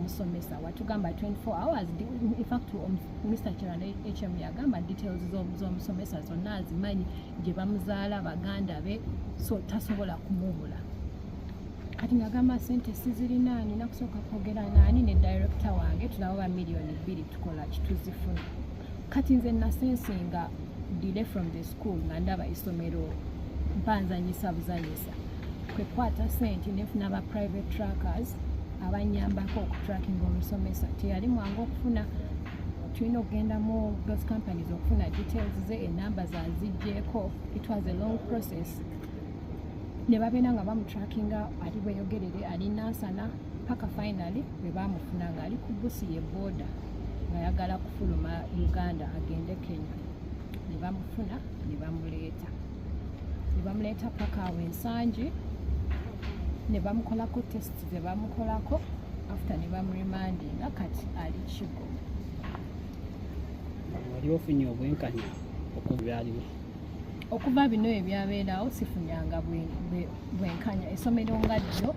omusomesa watugamba 24 hours. In fact, Mr Kiranda HM yagamba details z'omusomesa zonna azimanyi, gye bamuzaala, baganda be, so tasobola kumubula. Kati ngagamba sente sizirina, nina kusooka kwogera naani, ne director wange, tulaba ba 2 million tukola kituzifuna. Kati nze nasensinga delay from the school, nga ndaba essomero mpanzanyisa buzanyisa. Kwekwata sente nefuna ba private trackers abanyambako okutrackinga omusomesa. Teyali mwangu okufuna, tulina okugenda mu those companies okufuna details ze, enamba zaziggyeko. It was a long process. Ne babeera nga bamutrackinga, ali Bweyogerere, ali Nansana, paka finally bwe bamufuna nga ali ku busi ye boda, ng'ayagala kufuluma Uganda agende Kenya. Ne bamufuna ne bamuleeta, ne bamuleeta paka awo Ensangi, ne bamukolako test ze bamukolako, after ne bamuremandinga. Kati ali Kigo. Wali ofunye obwenkanya okuva byaliwo? Okuva bino ebyabeerawo, sifunyanga bwenkanya. Essomero nga ddyo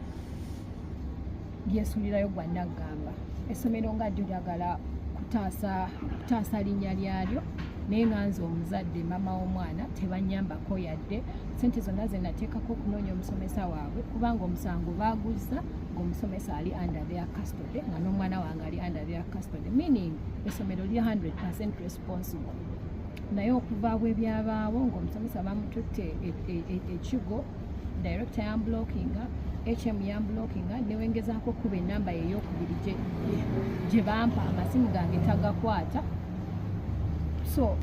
lyesulirayo gwa naggamba. Essomero nga ddyo lyagala kutaasa linnya lyalyo, naye nga nze omuzadde, mama w'omwana, tebanyambako yadde. Sente zonna ze nateekako okunoonya omusomesa waabwe, kubanga omusango baaguzza ng'omusomesa ali under their custody, nga n'omwana wange ali under their custody, meaning essomero li 100 responsible. Naye okuva bwe byabaawo ng'omusomesa bamututte ekigo, director yamblockinga, HM yamblockinga, newengezaako okuba enamba eyokubiri gye bampa, amasimu gange tagakwata. So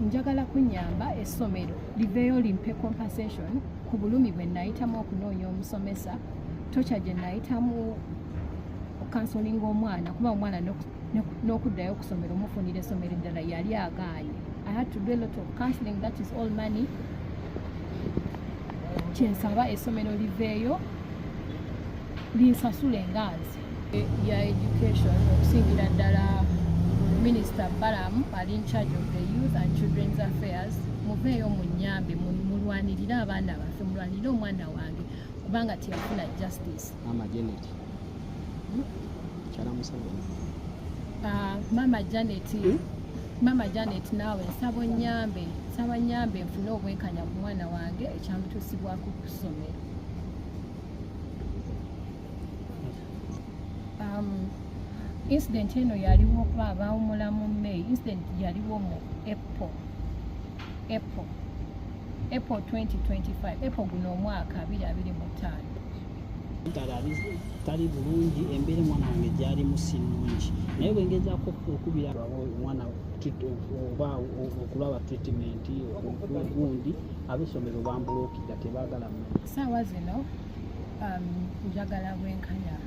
njagala kunyamba essomero liveeyo limpe compensation ku bulumi bwe nayitamu okunoonya omusomesa, torture gye nayitamu okucounsellinga omwana, kuba omwana n'okuddayo okusomero, omufunira essomero eddala yali agaanye. I had to do a lot of counseling. That is all money. Kyensaba, essomero liveeyo linsasule nga nze ya education, okusingira ddala Minisita Balaam ali in charge of the youth and children's affairs. Muveeyo munyambe, mulwanirire abaana baffe, mulwanirire omwana wange, kubanga teyafuna justice. Mama Janet, kyala Museveni. Ah, Mama Janet, Mama Janet, naawe nsaba onyambe, nsaba nyambe nfune obwenkanya ku mwana wange ekyamutuusibwako ku ssomero. Incident eno yaliwo okuba abawumula mu May. Incident yaliwo mu April 2025, April guno omwaka 2025. Tali tali bulungi. Embeera omwana wange gyalimu si nnungi, naye bwe ngezaako okubira omwana oba okulaba treatment gundi, ab'essomero bambulookira, tebaagala mmanya. Saawa zino njagala bwenkanya.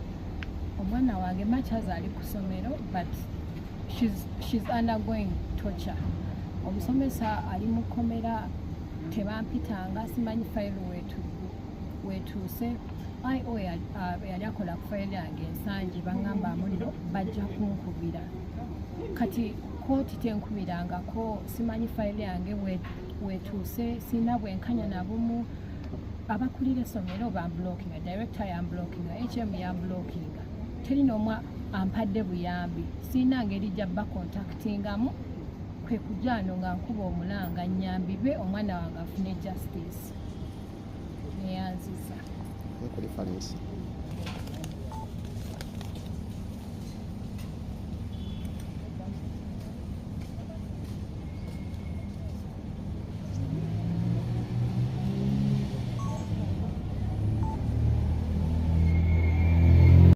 Omwana wange makyazi ali ku ssomero, but she's undergoing torture. Omusomesa ali mu kkomera, tebampitanga, simanyi fayiro wetuuse. IO yali akola ku fayiro yange Ensangi, baŋŋamba muno bajja kunkubira. Kati kooti tenkubirangako, simanyi fayiro yange wetuuse, sirina bwenkanya nabumu. Abakulira essomero bamblockinga, director yamblockinga, HM yamblockinga, teri n'omu ampadde buyambi. Sirina ngeri gya bacontactingamu. Kwe kujja ano nga nkuba omulanga nyambibwe, omwana wange afune justice. Neyanziza. Ku reference.